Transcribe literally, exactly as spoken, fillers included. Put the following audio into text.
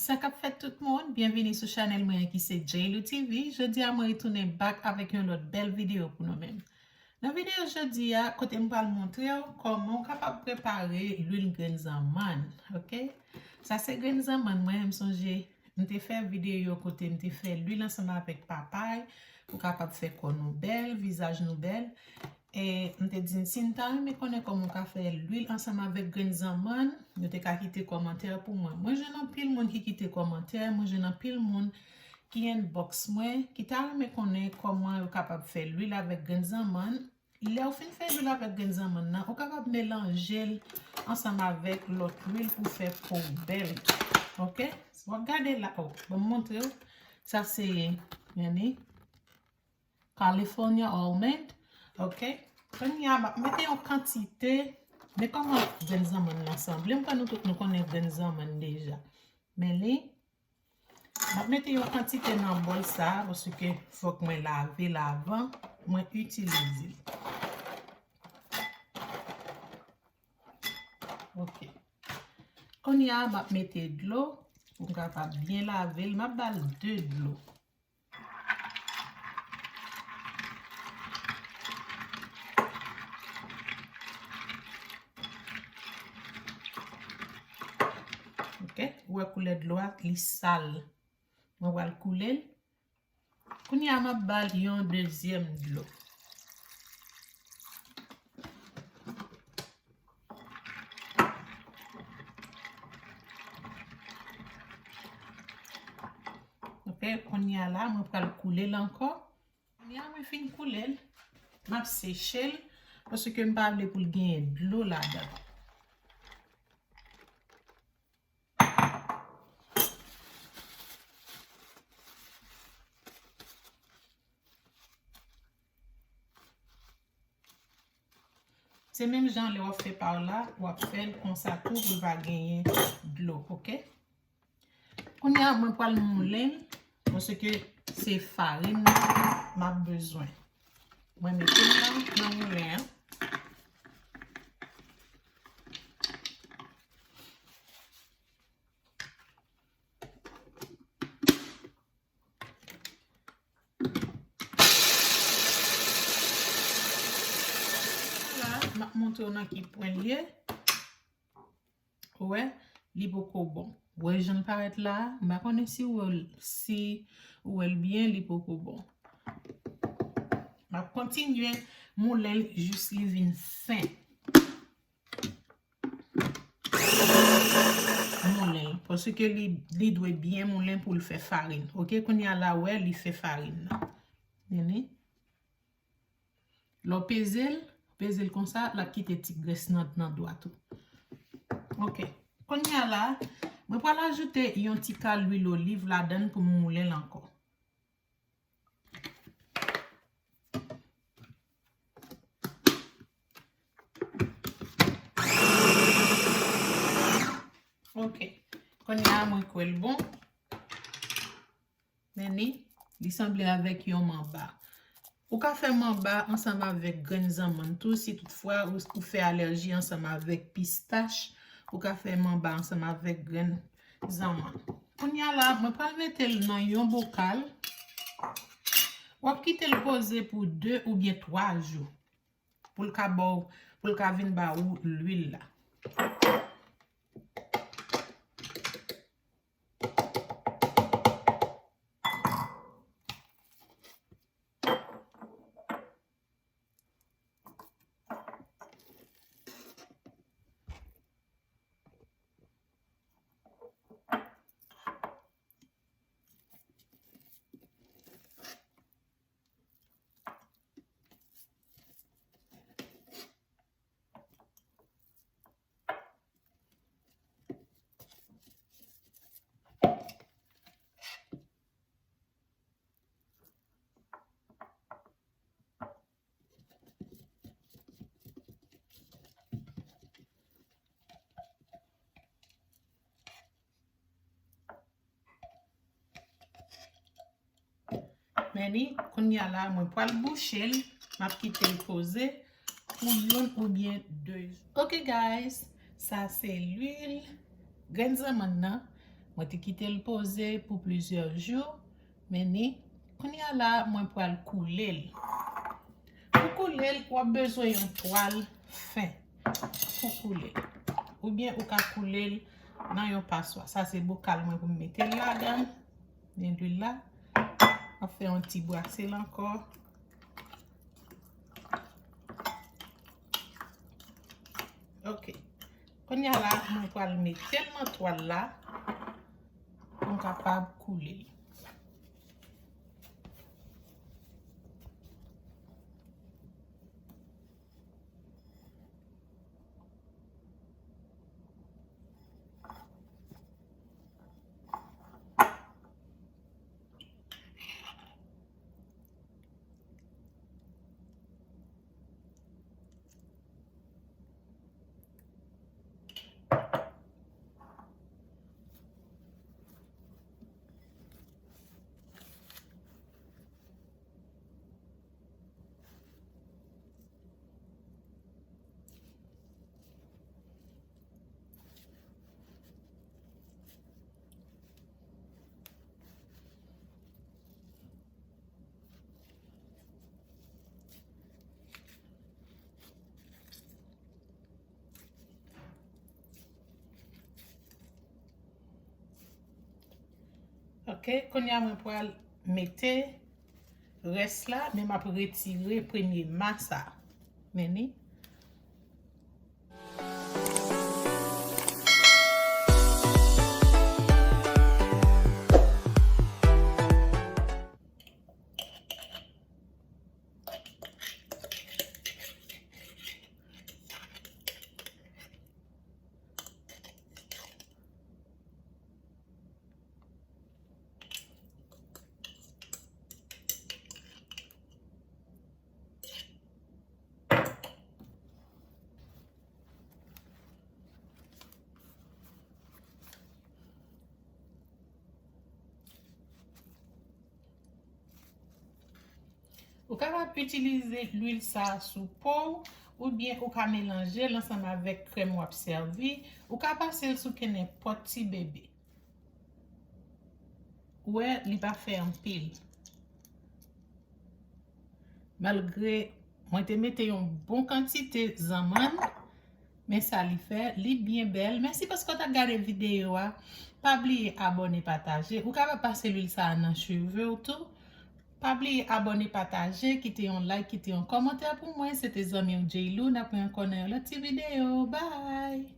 Sa k ap fèt tout moun, byenvini sou chanèl mwen an ki se J L U T V. Jodi a mwen retounen back avèk yon lòt bèl videyo pou nou menm. Nan videyo jodi a, kote m pral montre w kòman w kapab prepare lwil grenn zanmann, oke? Sa se grenn zanmann mwen, m sonje m te fè videyo kote m te fè lwil ansanm avèk papay pou kapab fè kò nou bèl, vizaj nou bèl. E m te di n si n ta renmen konnen kòman w ka fè lwil ansanm avèk grenn zanmann, nou te ka kite kòmantè pou mwen. Mwen jwenn anpil moun ki kite kòmantè, mwen jwenn anpil moun ki inbox mwen, ki ta renmen konnen kòman yo kapab fè lwil avèk grenn zanmann. Lè w fin fè lwil avèk grenn zanmann nan, ou kapab melanje l ansanm avèk lòt lwil pou fè po w bèl. Oke? W ap gade la, oh, ban m montre w. Sa se, men li, California almond. Oke? Kounye a, m ap mete yon kantite. Men kòman grenn zanmann nan sanble? M kwè nou tout nou konnen grenn zanmann deja. Men li, m ap mete yon kantite nan bòl sa a, paske fòk mwen lave l avan mwen itilize l. Oke. Kounye a, m ap mete dlo pou m kapab byen lave l. M ap ba l de dlo. Oke, ou wè koulè dlo a, li sal. Mwen pral koule l. Kounye a, m ap ba l yon dezyèm dlo. Oke, kounye a la, mwen pral koule l ankò. Kounye a, mwen fin koule l, m ap seche l, paske m pa vle pou l genyen dlo ladan. Se menm jan lè w ap fè pa w la, w ap fè l konsa tou pou l pa genyen dlo, oke? Kounye a, mwen pral moulen l, paske se farin m ap bezwen. Mwen mete l nan, nan moulen an. La, m ap montre w nan ki pwen l ye. Ou wè, li poko bon. Ou wè jan l parèt la a? M pa konnen si ou wè l, si ou wè l byen, li poko bon. M ap kontinye moulen l jis li vin fen. Moulen l, paske li, li dwe byen moulen pou l fè farin. Oke, kounye a la, ou wè, li fè farin nan. Tande? Lè w peze l, peze l konsa, l ap kite ti grès nan, nan dwat ou. Oke. Kounye a la, mwen pral ajoute yon ti kal lwil oliv ladan l pou m moulen l ankò. Oke. Kounye a, mwen kwè l bon. Men li, li sanble avèk yon manba. Ou ka fè manba ansanm avèk grenn zanmann tou, si toutfwa ou, ou fè alèji ansanm avèk pistach, ou ka fè manba ansanm avèk grenn zanmann. Kounye a la, mwen pral mete l nan yon bokal. W ap kite l poze pou de oubyen twa jou. Pou l ka ba w, pou l ka vin ba ou lwil la. Men li, kounye a la, mwen pral bouche l, m ap kite l poze pou youn oubyen de jou. Ok, guys, sa se lwil grenn zanmann nan. Mwen te kite l poze pou plizyè jou, men ni, kounye a la, mwen pral koule l. Pou koule l, w ap bezwen yon twal fen pou koule l. Oubyen ou ka koule l nan yon paswa. Sa se bokal mwen pou m mete l ladan l. Men lwil la. M ap fè yon ti brase l ankò. Ok. Kounye a la, mwen pral mete l nan twal la pou m kapab koule l. Ok, kounye a mwen pral mete rès la, men m ap retire premye ma sa. Men ni. Ou kapab itilize lwil sa a sou po w, oubyen ou ka melanje l ansanm avèk krèm w ap sèvi. Ou ka pase l sou kenenpòt ti bebe. Ou wè, li pa fè anpil. Malgre mwen te mete yon bon kantite zanmann, men sa li fè, li byen bèl. Mèsi paske w t ap gade videyo a. Pa bliye abòne, pataje. Ou kapab pase lwil sa a nan cheve w tou. Pa bliye abòne, pataje, kite yon like, kite yon kòmantè pou mwen. Se te zanmi w J-Lou. N ap wè ankò nan yon lòt ti videyo. Bye!